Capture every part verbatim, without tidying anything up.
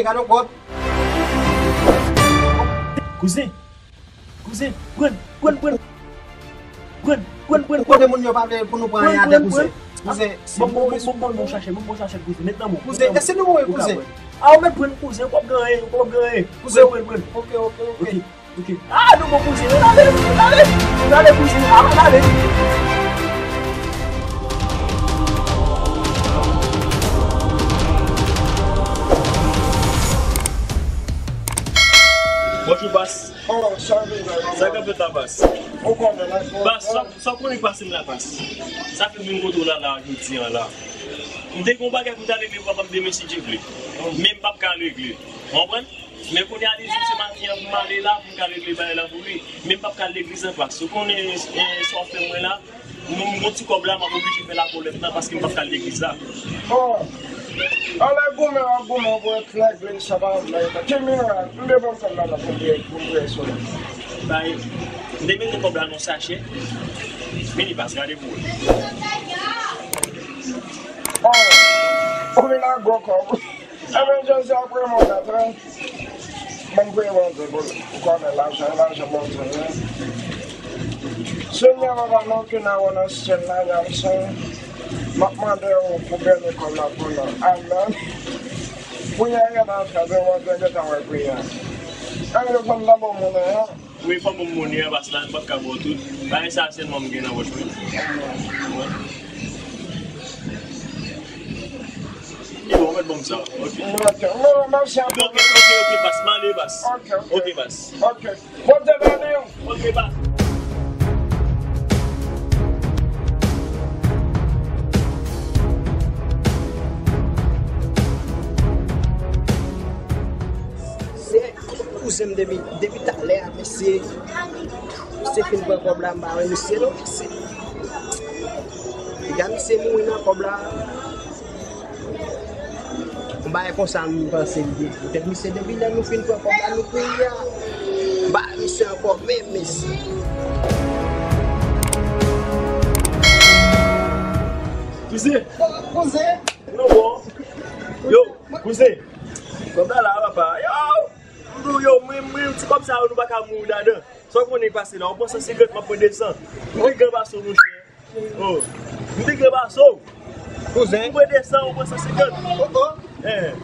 Gade yon kòb. Kouzen, kouzen, pran, pran, pran. Pran, pran, pran, pran. Kote moun yo pa vle pou nou pran anyen atè, kouzen? Kouzen, se bon, bon, bon, bon, bon, chache, bon, bon, chache, kouzen. Met nan men w. Kouzen, èske nou mouri, kouzen? A, ou mèt pran, kouzen, ou p ap gen anyen, ou p ap gen anyen. Kouzen, pran, pran. Ok, ok, ok. Ok, ok. A, nou bon, kouzen, ale, ale, ale, kouzen, a, ale. Bonjou, bas. Oh, sorry, bro. Sa k ap fèt la, bas? Ou konnen la, bro. Bas, sa, sa w konnen k pase m la, bas? Sa fè m vin kote w la, la, jodi a la. M te gen yon bagay pou m ta regle pou papa m demen, si Dye vle. Men m p ap ka regle. Ou konprann? Men kounye a, li di m se maten an pou m ale la, pou m ka regle bagay la pou li. Men m p ap ka al legliz ankò. Ou konnen, eh, sa w fè mwen la? Mwen, m gon ti kòb la, m ap oblije fè lakòlèt la paske m p ap ka al legliz la. Oh. Anlè goumen, an goumen pou èt lègle, sa pa vle. Ki mirak? M te bon fè m la pou m priye, pou m priye sou li. Bay, m te mete kòb la nan sachè. Vini, bas, gade pou wè. Oh. Ou vin ak gwo kòb. Ebyen, Jezi ap remonèt, wi. Ban m priye Bondye pou li. Ou konnen lajan, lajan Bondye, wi. Senyè, papa, nan ki nan wè nan syèl la, y ap son. M ap mande w pou beni kòb la pou nou. Amèn. Priyè gentan fèt, wi, Bondye gentan wè priyè. Ann, yo konn nan bon moun, wi. Wi, fò m bon moun, wi, paske la, m p ap ka ba w tout. Bagay sa a sèlman m gen nan pòch mwen. Li bon, mèt ban m sa. Ok. Ok, non, mèsi anpil. Ok, ok, ok, bas. M ale, bas. Ok, ok. Ok, bas. Ok. Bondye beni w. Ok, bas. Se kouzen m depi, depi talè a, mesye. Misye fin pran kòb la, m pa wè misye non, mesye. Piga misye mouri nan kòb la. Yon bagay konsa m panse m te di. Poutèt misye depi lè nou fin pran kòb la, nou kouri a. M pa wè misye ankò menm, mesye. Kouzen. Kouzen. Yo, bon. Yo, kouzen. Kòb la la, papa. Yo! M di w, yo, mwen, mwen, ti kòb sa yo, nou pa ka mouri ladan. Sa w konnen k pase la, ou pran san senkant, m ap pran de san. M pi gran pase w, monchè. Oh. M pi gran pase w. Kouzen. M pran de san, ou pran san senkant. Oh, oh. Eh.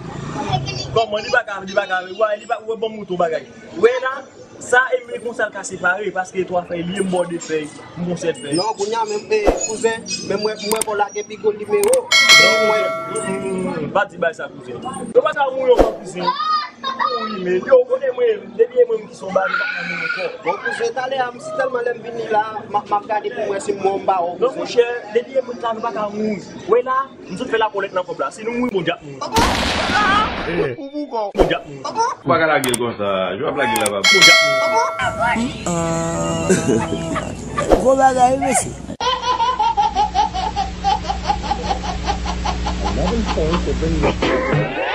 Kòman, li pa ka, li pa ka, wè, li pa, wè, ban m mouton bagay. Wè la, sa, e men konsa l ka separe, paske twa fèy, li menm bò de fèy, m gon sèt fèy. Non, kounye a menm, eh, kouzen, men mwen, mwen, kò la gen pi gwo nimewo. Non, mwen. Mm, mm, mm, mm. Pa di bagay sa, kouzen. Yo pa ka mouri ankò, kouzen. Wi, men yo konnen mwen, depi e mwen ki son ba, nou pa ka mouri ankò. Bon, kouzen, talè a, m si tèlman lè m vini la, m ap, m ap gade pou m wè si m wè yon ba wè, non, kouzen. Monchè, depi e mwen la, nou pa ka mouri. Wè la, m sot fè lakòlèt nan kòb la. Si nou mouri, Bondye ap mouri. Ou pou kò. Bondye ap mouri. Ou pa ka lage l konsa. Jan w ap lage l la, pa bon. Bondye ap mouri. Gwo bagay, wi, mesye. Another point to bring you.